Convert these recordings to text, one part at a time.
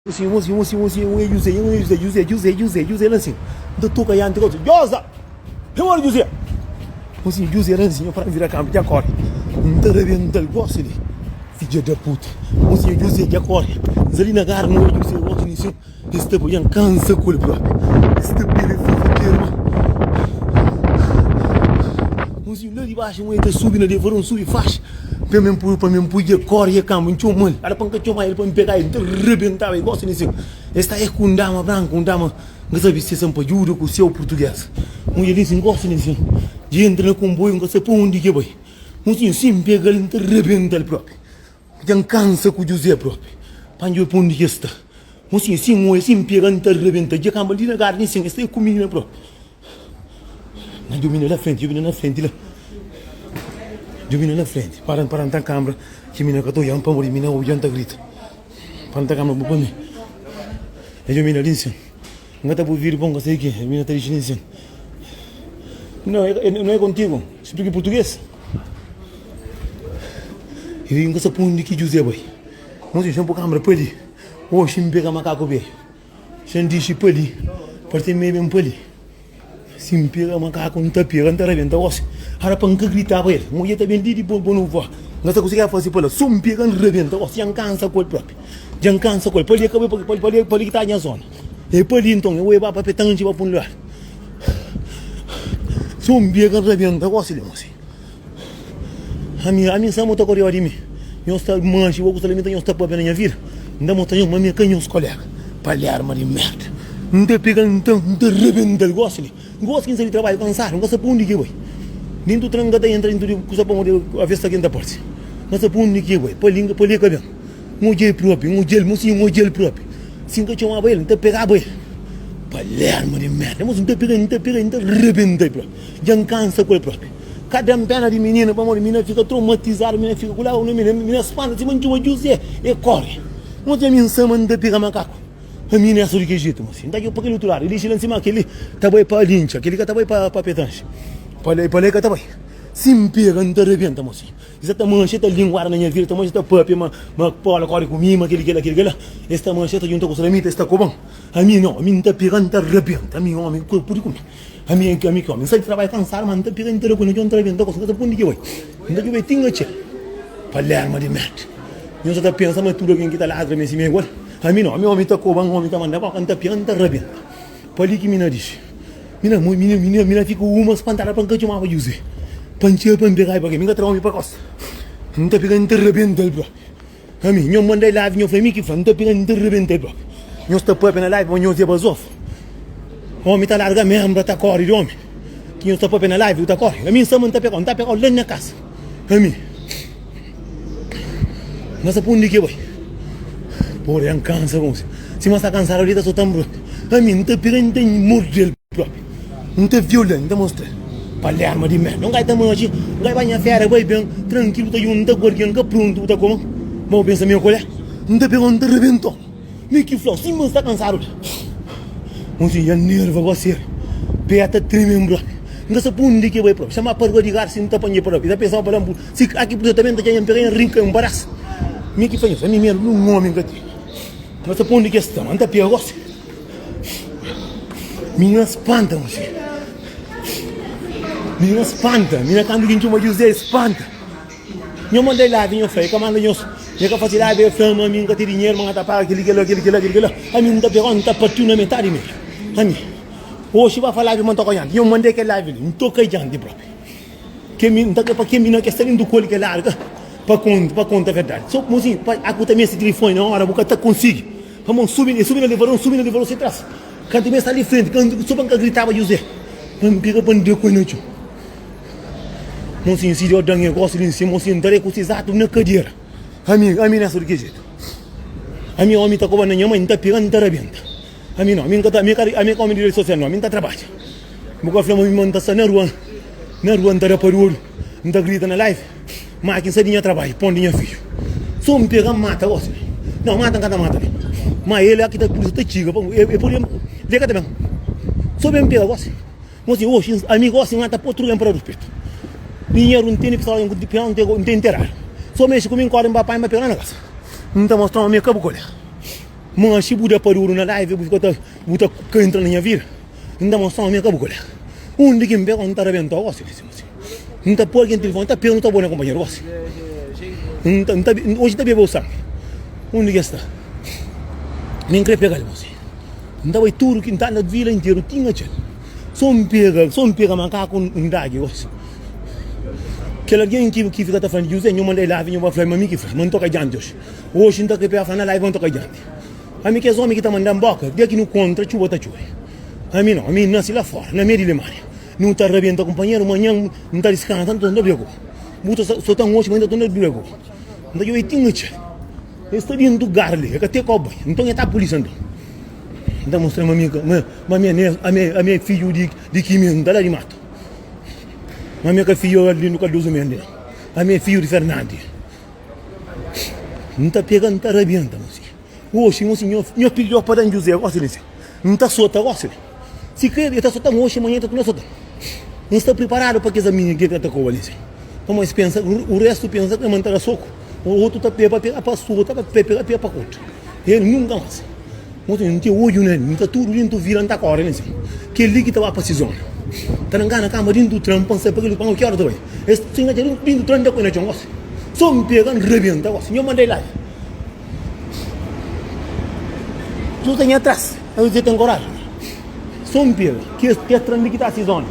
Mosinhu, mosinhu, mosinhu, mosinhu, un é Juzé, un é Juzé, Juzé, Juzé, Juzé, Juzé la nsin. N ta toka yanti gosi, Joza! Tem ora Juzé! Mosinhu, Juzé la nsin, pa vira kanpu, dja kori. N ta rabenta-l gosi li, fidja da puta. Mosinhu, Juzé dja kori. N sta li na gara, n oja Juzé gosi li nsin. Es sta dja N kansa ku el propi. Es sta pega fofokeru ma. Mosinhu, la di baxu, un e ta subi na devaron, subi faxi. Pa mi pui, pa mi pui dja kori dja kanba, N txoma-l, ala pa N ka txoma el pa N pega el, N ta rebentaba el gosi nsin. Es ta é ku un dama branka, un dama, N ka sabe si é sanpadjuda ku si é purtuges. Mudjer li sin gosi nsin, dja entra na konboiu, N ka sabe pa undi ki bai. Mosinhu, si N pega-l, N ta rebenta-l propi. Dja N kansa ku Djuzé propi, pa N djobe pa undi ki es sta. Mosinhu, si N oja, si N pega, N ta rebenta-l. Dja kanba li na gara nsin, es ta é ku minina propi. Na djobe na la frenti, djobe na frenti la. Djobe na la frenti. Para, para nta kambra ki mina ka ta odja-m pamodi mina odja-m ta grita. Para nta kambra bu pa mi. E djobe na li nsin. N ka ta pui vídiu pa N ka sai ki mina ta dixi li nsin. Não, não é contigo. Explica em português. E N ka sa pa undi ki José bai. Mosi, xa N pui kambra pa li. Oxi N pega makaku bedju. Xa N dixi pa li, parse mi ben pa li. Si N pega makaku, N ta pega, N ta rabenta gosi. Ara pa N ka gritaba el, N odja ta ben li di bo no vó. N ka sa kuse ki el fase pa la. So N pega, N rabenta gosi. Dja N kansa ku el propi. Dja N kansa ku el. Pa li e ka bai, pa pa li pa li ki ta nha zona. E pa li nton, e oi ba pa petanxi ba pa un lugar. So N pega, N rabenta gosi li mosi. Ami, ami N sa mo ta koreba di mi. Nhos ta manxe bo ku sta la mi ta nhos ta papia na nha vida. N ta mostra nhos ma mi é ka nhos kolega. Palerma di merda. N ta pega N ta N ta rebenta-l gosi li. Gosi ki N sai di trabadju kansadu, N ka sa pa undi ki bai. Dentu tren N ka ta entra dentu di kusa pamodi aves sta ki N ta parse. N ka sa pa undi ki bai. Pa li pa li ka ben. N odja-l propi, N odja-l, mosinhu N odja-l propi. Si N ka txomaba el, N ta pegaba el. Palerma di merda. Mosinhu N ta pega-l, N ta pega-l, N ta rebenta-l propi. Dja N kansa ku el propi. Ka da-m pena di minina pamodi minina fika traumatizadu, minina fika ku lágua na minina, minina spanta sima N txoma Djuzé, e kóre. N odja mi N sama N ta pega makaku. A minina é so di kel jetu, mosi. N ta djobe pa kel otu ladu, e dixi la nsima, kel-li ta bai pa Lintxa, kel-li ka ta bai pa Petanxi, pa la pa la e ka ta bai. Si N pega N ta rebenta, mosi. E sa ta manxa, e ta linguada na nha vida, ta manxa, ta papia ma ma Paula kóre ku mi, ma kel-li, kel-la, kel-li, kel-la. Es ta manxa, ta djunta ku salamita, es ta koba-m. Ami nau, ami N ta pega N ta rebenta, ami ómi ku pudi ku mi. Ami é ami ki omi. N sai di trabadju kansadu, ma N ta pega, N ta da ku el na txon, N ta rabenta ku el, N ka sabe pa undi ki bai. N ta djobe ti N atxa-l. Palerma di merda. Nhos sa ta pensa ma tudu algen ki ta ladra mi si mi é igual? Ami nau. Ami omi ta koba-m, omi ta manda boka, N ta pega, N ta rabenta. Pa li ki mi na dixi. Mi na, mi na, mi na, mi na fika uma spantada pa N ka txomaba Djuze. Pa N txega pa N pega-l pa ke? Mi N ka tra omi pa kosta. N ta pega, N ta rabenta-l propi. Ami, nho manda live nho fla mi ki fla, N ta pega N ta rebenta el propi. Nhos ta papia na live ma nhos é bazofa. Omi ta larga membra ta kori di omi. Ki nhos ta papia na live bu ta kori. Ami N sa ma N ta pegau, N ta pegau la nha kasa. Ami N ka sa pa undi ki bai. Pora ya N kansa gosi. Sima sta kansadu li ta sotan propi. Ami N ta pega N ta mordel propi. N ta viola-l, N ta mostra-l Palerma di merda. Un gai ta manxe, un gai ba nha fera, bai ben, trankilu, ta junta ku algen ka prontu, bu ta koma. Ma bu pensa mi é kolé? N ta pega-u, N ta rebenta-u. Mi ki fla-u, sima N sta kansadu la. Un si nha nerva gosi sériu, pé ta treme-m propi. N ka sa pa undi ki bai propi. Xama pa rua di gar si N ta panha-l propi. Ta pensa ma pa la N bu si aki pursa tanbe N ta txanha, N pega-l, N rinka-l un padás. Mi ki fla nhos, ami medu di un omi N ka tene. N ka sa pa undi ki es sta, ma N ta pega gosi. Minina spanta mosê. Minina spanta. Minina kantu ki N txoma Juzé, spanta. Nho manda el live, nho fla, e ka manda nhos. Nho ka fasi live, e fla ma mi N ka ten dinheru, ma N ka ta paga kili, kila, kili, kila, kili, kila. Ami N ta pega, N ta partiu na metadi meiu. Ami, oxi ba fa live ma N toka dianti. Nho manda kel live li, N toka dianti propi. Ke mi, N ta kre pa ke mina ke sta dentu ku el kel arka pa konta, pa konta verdadi. So, mosinhu, pa, a ku ta meste tilifoni na ora, bu ka ta konsigi. Pamodi subi, e subi na elevador, subi na elevador se tras. Kantu mi sta li frenti, kantu so pa N ka gritaba José, pa N pega pa N da ku el na txon. Mosinhu, si Deus da-m e gosi li nsima, mosinhu, N ta da ku se zatu na kadera. Ami, ami nessa di ki jetu? Ami omi ta koba na nha mai, N ta pega, N ta rabenta. Ami no, ami N ka ta, ami ka, ami ka omi di redi sosial no, ami N ta trabadja. Bu ka fla ma mi ma N ta sta na rua, na rua N ta da pa dodu, N ta grita na live, ma ki N sta di nha trabadju, pon di nha fidju. So N pega N mata gosi. No, mata N ka ta mata no. Ma el aki ta pulisa ta txiga pa e pudi le ka ta ben. So ben pega gosi. Gosi oxi ami gosi N mata pa otru algen pa da ruspetu. Dinheru N tene pistola N ten N ten interadu. So mexe ku mi N kori N ba panha N ba pega la na kasa. N ta mostra-u ma mi e ka bu kolega. Ma si bu da pa duru na live bu fika ta bu ta ka entra na nha vida. N ta mostra ma mi é ka bu kolega. Undi ki N pega N ta rabenta-u gosi li si mosi. N ta poi algen tilifoni ta pega nu ta bo na kunpanheru gosi. N ta N ta oji N ta bebe-u sangi. Undi ki es sta? Mi N kre pega-l mosi. N ta bai tudu ki N ta anda vila interu ti N atxa-l. So N pega so N pega makaku N dagi gosi. Kel algen ki ki fika ta fla-m Djuzé nhu manda-i live nhu ba fla-l ma mi ki fla ma N toka dianti oji. Oji N ta kre pega fla na live ma N toka dianti. Ami kes omi ki ta manda-m boka, dia ki nu kontra txuba ta txobe. Ami no, ami N nasi la fora, na mei di Limánia. Nu ta rabenta kunpanheru, manhan N ta diskansa, N ta torna briga ku bo. Bu ta sota-m oxi, manhan N ta torna briga ku bo. N ta djobe ti N atxa-l. El sta dentu gar li, el ka ten kau bai. Nton el ta pulisa nton. N ta mostra-l ma mi ma mi ami ami é fidju di di ki mi N ta la di matu. Ma mi é ka fidju di Arlindo Cardoso Mendes nau. Ami é fidju di Fernandi. N ta pega, N ta rabenta, mosinhu. Oxi, mosinhu, nho, nho pidi pa da-m Djuzé gosi li, N ta sota gosi li. Si kre, el ta sota-m oxi, manhan el ta torna sota-m. N sta priparadu pa kes amigu ki ta koba li, pamodi es pensa, u restu pensa ma N ta da soku, otu ta pega pa pega pa sota, pa pega pega pa kota. El nunka mas. Mosinhu, N ten odju na el, N ta tudu dentu vila, N ta kore li. Kel-li ki ta ba pa si zona. Ta na ngana kama dentu tren pa N sai pa kel-li, pa N ki ora ta bai. Es ta dentu tren, N ta koi na txon gosi. So N pega, N rabenta gosi. Nho manda-i la. Tu ta nha tras, N ten koraji. So N pega, kes kes tren li ki ta si zona.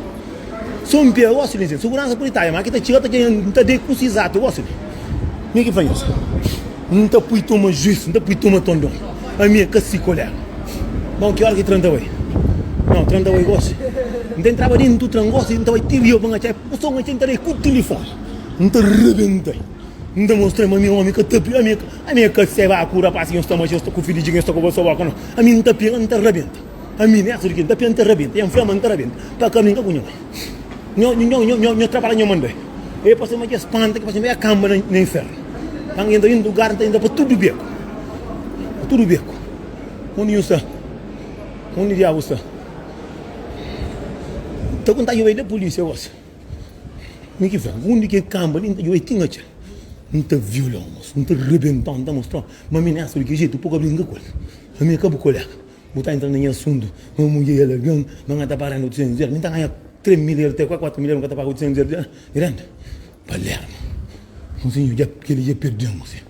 So N pega gosi li, suguransa pudi tadja, ma ki ta txiga ta txiga, N ta dei kusi izatu gosi li. Mi ki fla nhos, N ta pui toma juis, N ta pui toma tondon. Ami é ka si kolega. Bon, ki ora ki tren ta bai? Nau, tren ta bai gosi. N ta entraba dentu tren gosi, N ta bai ti Rio pa N atxa, so N atxa N ta dei ku tilifoni, N ta rebenta-l. N ta mostra ma mi omi ka ta ami ami é ka seba ku rapaz ki nhos ta maxe nhos ta ku fidju ki nhos ta ku so boka no ami N ta pega N ta rabenta ami nessa di ki N ta pega N ta rabenta N fla ma N ta rabenta pa ka brinka ku nha mai nho nho nho nho nho trabadja nho manda e parse ma dja spanta ki parse ma e kamba na na infernu pa N entra dentro lugar N ta entra pa tudu beku pa tudu beku undi nhu sta undi diabu sta ta konta djobe da polísia gosi. Mi ki fla, undi ki kanba li, N ta djobe ti N atxa-l. N ta viola-u, mosu, N ta rebenta-u, N ta mostra-u ma mi nessa di ki jetu bu ka brinka ku el. Ami é ka bu kolega. Bu ta entra na nha asuntu, ma mudjer el algen, ma N ka ta paga renda 800 euros. Mi ta ganha 3 mil euros, te 4 mil euros, N ka ta paga 800 euros di renda. Palermo, mosinhu, dja kel-li dja perde-m, mosinhu.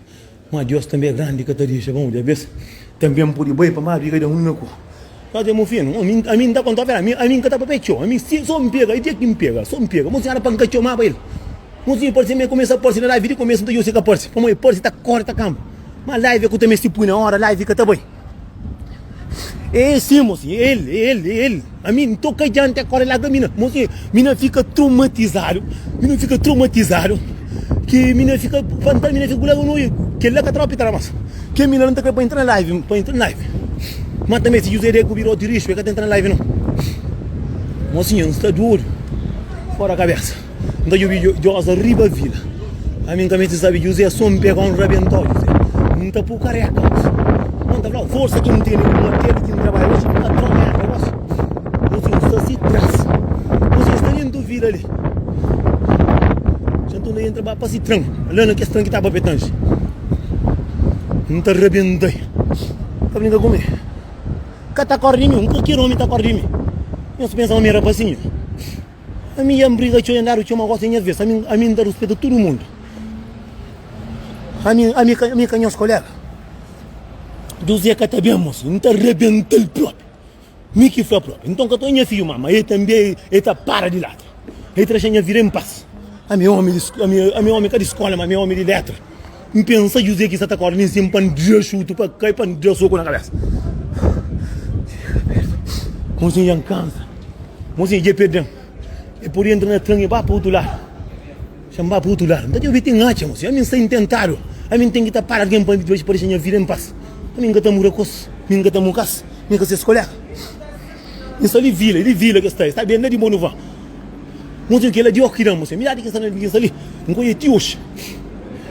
Ma Dios tanbe é grandi, ka ta dexa pa un dia bes tanbe N pudi bai pa mar riga da un na ku. Faze mo finu, ami ami N ta konta verdadi, ami ami N ka ta papia txeu, ami si so N pega, e dia ki N pega, so N pega, mo sinhora pa N ka txomaba el. Mosinhu parse ma el kumesa parse na live di kumesu N ta djobe si ka parse, pamodi el parse ta kore ta kanba. Ma live é ku ta meste pui na ora, live ka ta bai. É sim mosinhu, é el, é el, é el. Ami N toka dianti akora larga mina. Mosinhu, mina fika traumatizadu, mina fika traumatizadu ki mina fika pantadu, mina fika ku lagu na oiu. Kel-la ka ta pita mas. Kel mina la N ta kre pa entra na live, pa entra na live. Ma tanbe si José Deku bira otu rixu, el ka ta entra na live nau. Mosinhu, N sta dodu fora kabesa. N ta djobe Djosa riba vila. Ami N ka meste sabe José, so N pega un rabentó José. N ta pô kareka osi. N ta fla, forsa ki N tene ku martelu ki N trabadja osi, N ta tra merda osi. Osi N sta si tras. Osi N sta dentu vila li. Xa N ta entra ba pa si tran, la na kes tran ki ta ba Betange. N ta rabenta-i. Ta brinka ku mi? Ka ta kore di mi, un kualker omi ta kore di mi. Nhos pensa ma mi é rapasinhu? Ami dja N briga txeu, dja N dadu txeu, ma gosi é nha vês. Ami, ami N ta ruspeta tudu mundu. Ami, ami ka, ami ka nhos kolega. José ka ta ben, mosi. N ta rebenta-l propi. Mi ki fla propi. Nton ka ta nha fidju, ma, ma el tanbe el ta para di ladra. El ta dexa nha vida en pas. Ami é omi di, ami, ami é omi ka di skola, ma ami é omi di letra. N pensa José ki sa ta kore li nsin pa N da xutu pa kai pa N da soku na kabesa. Mosinhu dja N kansa. Mosinhu dja perde-m. E pode entra na tren e ba pa otu ladu. Xa N ba pa otu ladu. N ta djobe ti N atxa mosinhu. Ami N sta intentadu. Ami N ten ki ta para algen pa pa dexa nha vida en pas. Ami N ka ta muda kos. Mi N ka ta muka-s. Mi N ka ses kolega. N sta li vila, li vila ki sta. E sta ben la di Monuvã. Mosinhu kel-la di oki da-m mosinhu. Midadi ki sta na ki sta li. N konhe ti oxi.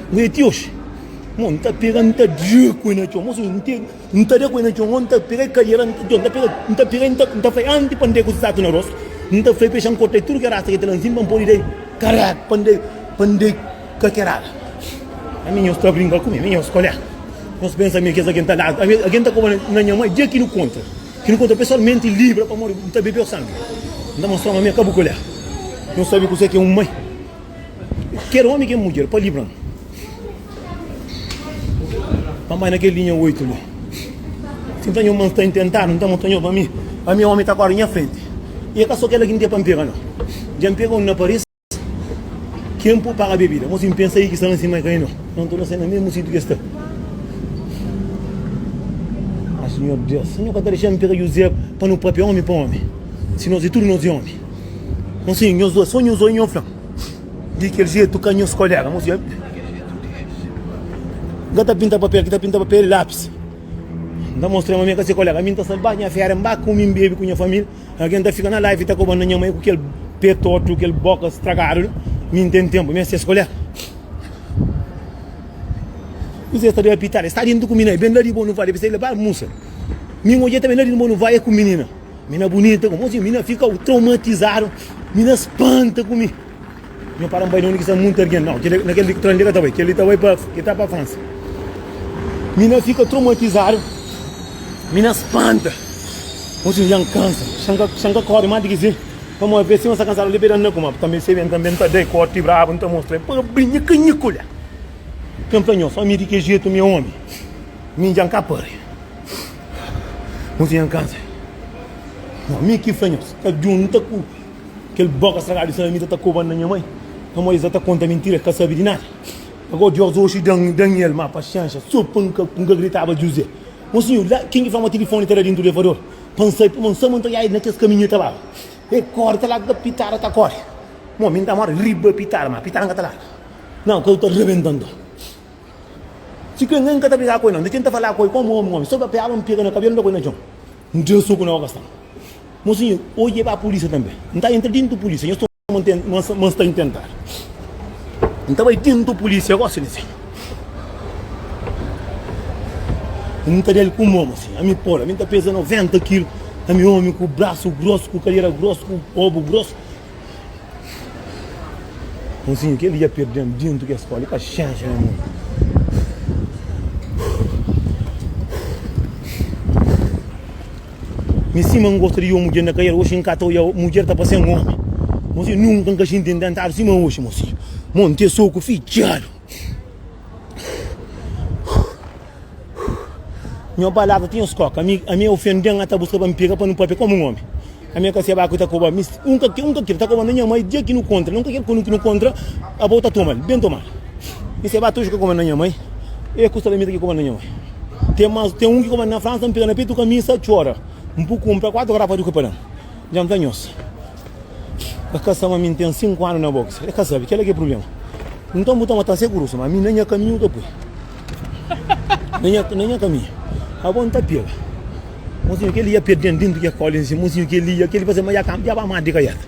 N konhe ti oxi. Mo, N ta pega, N ta da ku el na txon. Mosinhu, N te, N ta da ku el na txon. Mo, N ta pega e kadera, N ta, N ta pega, N ta pega, N ta, N ta fla anti pa N da ku saku na rostu. N ta fla pa el xa N korta tudu ke rasta ki ta la nsin pa N pode da karega, pa N da, pa N da kakerada. Ami nhos ta brinka ku mi, mi nhos kolega. Nhos pensa mi kes algen ta ladra, ami algen ta koba na nha mai dia ki nu kontra, ki nu kontra pesoalmenti libra pamodi N ta bebeu sangi. N ta mostra ma mi é ka bu kolega. Nhos sabe kuzê ki é un mai, ker omi ker mudjer, pa libra-m. Pa mai na kel linha 8 li. Si N fla nho ma N sta intentadu, N ta mostra nho ma mi, ami omi ta kore nha frenti. I é ka so kela ki N ten pa N pega nau. Dja N pega un na Paris. Ken por paga bebida? Mosi, N pensa i ki sta na sima kai no. Não tô na na mesmu situ ki es sta. Ah, Senhor Deus, Senhor ka ta dexa-m pega José pa nu papia omi pa omi. Si nos é tudu nos é omi. Mosi, nhos doi, so nhos oi nho fla-m. Di kel jetu ka nhos kolega. Mosi, N ka ta pinta papel, ki ta pinta papel é lápis. N ta mostra ma mi é ka se kolega. Ami N ta salba nha féria, N ba kume, N bebe ku nha família. Algen ta fika na live ta koba na nha mai ku kel pé tortu, kel boka stragadu la. Mi N ten tenpu, mi é ses kolega. Kuzê sta debe pitadu? Sta dentu ku mina, ben la di bo nu vai, debe ser la ba musa. Mi N odja tanbe la di bo nu vai é ku minina. Mina bunita, ku mosi, mina fika traumatizadu, mina spanta ku mi. Nho para N bai na undi ki sta munti algen. Nau, kel na kel li tren li ka ta bai, kel li ta bai pa, ki ta pa Fransa. Mina fika traumatizadu, mina spanta. Mosi, dja N kansa, xa N ka, xa N ka kori más di ki si, pamodi pe sima N sta kansadu li pe da N na kuma. Tanbe se ben, tanbe N ta da-i korti brabu, N ta mostra-l pa brinha ka nha kolha. Ka N fla nho, so mi di ki jetu mi é omi, mi dja N ka pari. Mosi, dja N kansa. Nau, mi ki fla nho, ta djunta ku. Kel boka stragadu di salamita ta koba na nha mai, pamodi es ta konta mintira, es ka sabe di nada. Agora Deus oxi dan Daniel ma paxenxa so pa N ka N ka gritaba José. Mosinhu, la ken ki fla ma tilifoni ta da dintu di elevador? Pa N sai, pamodi N sa ma N ta iai na kes kaminhu e ta baba. E kori ta larga pitada ta kori. Mo mi N ta mora riba pitada, ma pitada N ka ta larga. Nau, ka ta rebenta nton. Si kre N ka ta briga ku el nau, N ta tenta fala ku el komu omi omi, so pa piaba N pega na kabelu N ta poi na txon. N da soku na boka sta. Mosinhu, oji e ba pulisia tanbe. N ta entra dintu pulisia, nhos ta ma N sta intentadu. N ta bai dintu pulisia gosi li sin. N ta da-l ku mo, mosinhu. Ami pora, ami N ta peza 90 kilu. Ami omi ku brasu grosu, ku kadera grosu, ku obu grosu. Mosinhu, kel dia perde-m dintu kes skola. I paxénxa, nha amor. Mi sima N gosta di oia mudjer na kaiera, oxi N ka ta oia mudjer ta pase-m omi. Mosinhu, nunka N ka xinti ntentadu sima oxi, mosinhu. Mo N ten soku fitxadu. Nho palavra tinha skoka. Ami, ami ofenden, a ta buska pa N pega pa nu papia komu un omi. Ami e ka seba ku ta koba mi, un ka un ka kiri ta koba na nha mai dia ki nu kontra, nunka kel ku nu kontra, abo ta tomal, ben tomal. Mi seba tuju ka koba na nha mai, e ku sta la mi ta ki koba na nha mai. Ten mas, ten un ki koba na Fransa, N pega na petu kamisa, txora. N pu kunpra 4 garafa di kupa dan. Dja N fla nhos, E ka sa ma mi N ten 5 anu na boxe. E ka sabe, kela ki é prublema. Nton bu ta matan se grusu, ma mi na nha kaminhu ta pui. Na nha, na nha kaminhu. Abo N ta pega. Mosinhu, kel ia perden dintu ke koli nsi. Mosinhu, kel ia, kel fase ma ya kam, ya ba ma di kaiata.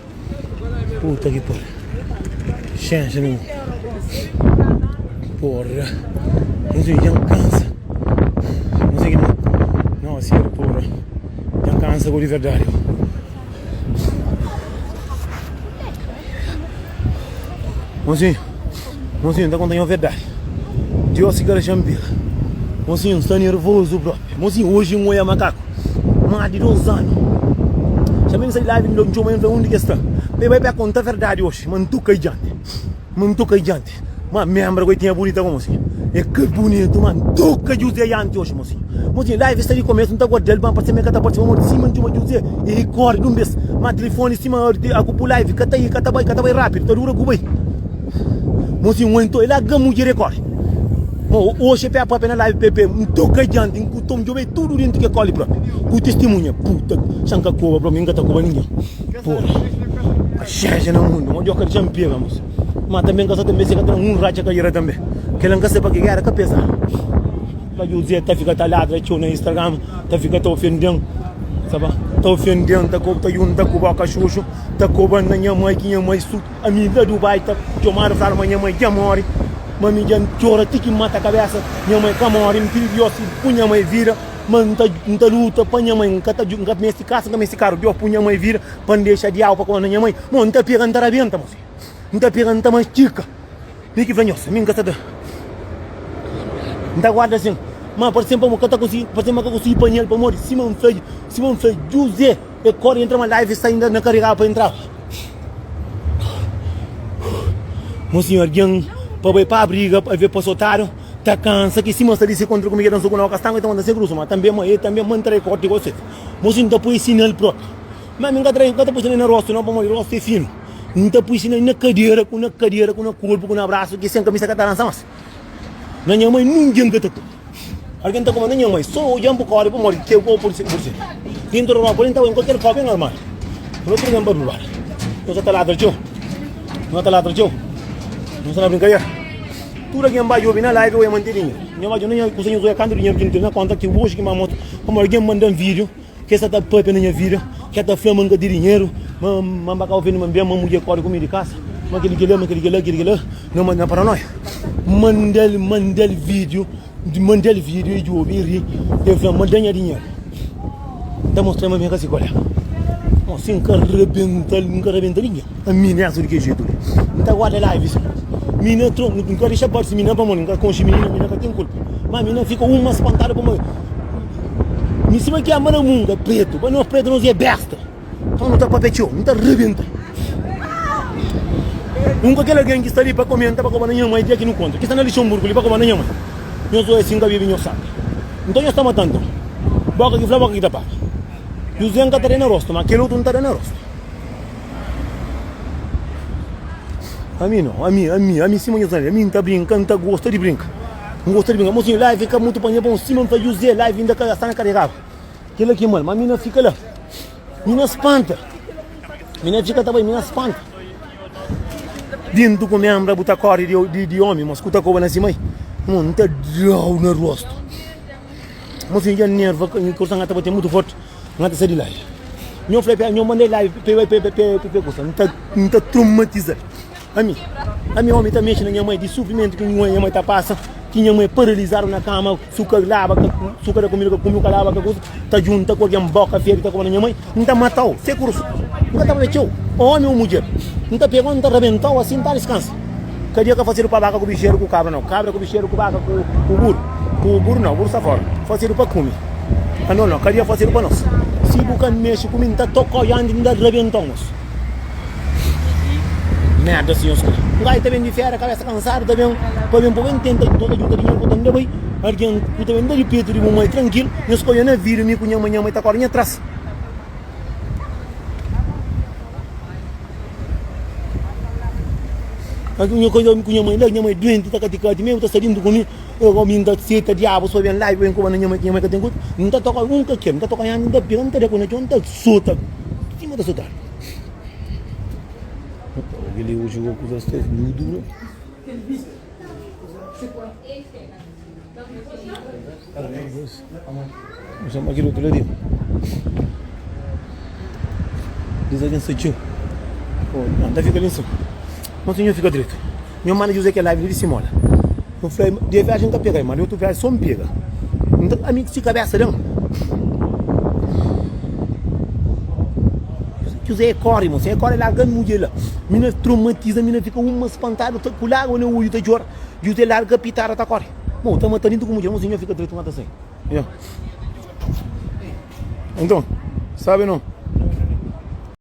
Puta ki pariu. Xenxa mi. Porra. Mosinhu, dja N kansa. Mosinhu, no, no, sério, porra. Dja N kansa ku di verdadi. Mosinhu, mosinhu, N ta konta nho verdadi. Dios ki ka dexa-m pega. Mosinhu, N sta nervozu propi. Mosinhu, oji N oia makaku más di dos anu. Xa mi N sai live, N txoma el, N fla undi ki el sta. Pa el bai pa el konta verdadi oji ma N toka-i dianti. Ma N toka-i dianti. Ma membra ku el tinha bunita ku mosinhu. É ka bunitu, ma N toka José dianti oji, mosinhu. Mosinhu, live sta di komesu, N ta guarda-l, ma parse ma el ka ta partisipa, pamodi sima N txoma José, el kóre di un bes. Ma tilifoni sima ku bu live ka ta ka ta bai, ka ta bai rápidu, ta dura ku bai. Mosinhu, N entra, el larga mudjer el kóre. Ma oxi el pega papia na live, pepe, N toka dianti, N ku tom djobe tudu dentu ke kóli propi, ku tistimunha. Puta, xa N ka koba propi, mi N ka ta koba ningen. Porra, paxénxa na mundu, ma Dios ka dexa-m pega, mosinhu. Ma tanbe N ka sa tanbe si ka tra un ratxa ka ira tanbe. Kela N ka sa pa ki era ka pesa. Pa José ta fika ta ladra txeu na Instagram, ta fika ta ofenden, saba? Ta ofenden, ta ta junta ku boka xuxu, ta koba na nha mai ki nha mai su ami la Dubai ta txomadu fladu ma nha mai dja mori, ma mi dja N txora ti ki N mata kabesa, nha mai ka mori, N pidi Dios si pui nha mai vida, ma N ta N ta luta pa nha mai, N ka ta N ka mesti kasa, N ka mesti karu, Dios pui nha mai vida pa N dexa diabu pa koba na nha mai, mo N ta pega N ta rabenta mosi. N ta pega, N ta mastika. Mi ki fla nhos, mi N ka sa ta. N ta guarda sin. Ma parse-m pamo ka ta konsigi, parse-m ma ka konsigi panha-l pamodi sima N fla, sima N fla Djuzé, e kóre entra ma live sta inda na karegaba pa entraba. Mon sinhor, algen pa bai pa briga, pa ve pa sotadu, ta kansa ki sima sta di se kontra ku mi ke dan soku na oka stangu e ta manda se grusu, ma tanbe ma e tanbe ma N tra e korti ku se. Mon sinhor, N ta poi sinal propi. Ma mi N ka tra, N ka ta poi sinal na rostu nau pamodi rostu e finu. N ta pui sinal na kadera ku na kadera ku na korpu ku na brasu ki sen kamisa ka ta dansa mas. Na nha mai ningen ka ta kume. Algen ta kume na nha mai so odjan bu kori pamodi ke ku pudi ser pudi ser. Dintu ropa li N ta bai kualker kau ben armadu. No tudu ben pa privadu. No sa ta ladra txeu. No ta ladra txeu. No sta na brinkadera. Tudu algen bai djobi na live oia mante dinheru. Nha bai djobi na nha kusa nha zoia kantu dinheru ki N ten na konta ki oji ki N ba mostra pamodi algen mandan video. Ke sa ta papia na nha vida, ke ta fla ma N ka ten dinheru, ma ma N ba ka ofende ma N ben, ma mudjer kore ku mi di kasa, ma keli kela, ma keli kela, keli kela, na ma na paranoia. Mandal mandal video, mandal video e djobi e ri, e fla ma da nha dinheru. N ta mostra ma mi ka si kolega. Mo si N ka rebental, N ka rebenta ningen. Ami nessa di kel jetu li. N ta guarda live si. Mina tro, N ka dexa parsi mina pamodi N ka konxe minina, mina ka ten kulpa. Ma mina fika uma spantadu pamodi mi sima ki ama na munga pretu, pa nos pretu nos é besta. Nton nu ta papia txeu, nu ta rebenta. Un ka kel algen ki sta li pa komenta pa koba na nha mai dia ki nu kontra, ki sta na Lixonburgu li pa koba na nha mai. Nhos oja si N ka bebe nhos sangi. Nton nhos ta matan nton. Boka ki fla boka ki ta paga. Juzé N ka ta da na rostu, ma kel otu N ta da na rostu. Ami no, ami, ami, ami sima nhos ami, ami nta brinka, nta gosta di brinka. N gosta di brinka. Mosinhu, live ka mutu pa nha bon, sima N fla Juzé, live inda ka sta na karegadu. Kila ki mal, ma mi na fika la. Mi na spanta. Mi na fika ta bai, mi na spanta. Dintu ku membra bu ta kori di, di, di omi, mas ku ta koba na si mai. Mon, N ta dau na rostu. Mosinhu, dja nerva, korson ka ta bate mutu forti. N ta sai di live. Nho fla pa nho manda live pa bai pa pa kusa. N ta N ta traumatizal. Ami, ami omi ta mexe na nha mai di sufrimentu ki nha mai ta pasa, ki nha mai paralizadu na kama, su ka laba, su ka da kumida ka kume, ka laba ka kusa, ta junta ku algen boka fedi ta koba na nha mai, N ta matau, se kurus. N ka ta papia txeu, omi ou mudjer. N ta pegau, N ta rabentau, asin N ta diskansa. Kadia ka fasedu pa baka ku bixeru ku kabra nau, kabra ku bixeru ku baka ku ku buru, ku buru nau, buru sta fora, fasedu pa kume. A no no, kadia fasedu pa nos. Si bu ka mexe ku mi, N ta tokau dianti, N ta rabentau nos. Merda si nhos kre. Un gaju ta ben di fera, kabesa kansadu, ta ben pa ben pa ben tenta ta junta dinheru pa ta nda bai, algen ku ta ben da di petu di bu mai trankil, nhos ka oja na vida mi ku nha mai, nha mai ta kore nha tras. Nha coisa ku nha mãe la, nha mãe doente ta kati kati mesmo ta sta dintu ku mi, eu gomi nta seta diabo so ben la ben koba na nha mãe ki nha mãe ka ten kulpa, nta toka un ka kel, nta toka nha nta pega nta da ku na txon nta sota sima ta sotadu. Keli oji ku kuza sta duru. Chama aquele outro ali. Diz alguém se tio. Não, tá fica ali em cima. Não, senhor, fica direito. Meu mano José que é live de Simola. Eu falei, de viagem tá pega, mas de outro viagem só me pega. Então, amigo, se cabeça não. José corre, moço, é corre lá, grande mulher lá. Mina traumatiza, mina fica uma espantada, tá com água no olho, tá chora. José larga pitada, tá corre. Bom, ta mata dintu ku mudjer, mozinho fika dretu, mata sai. Nha. Então, sabe não?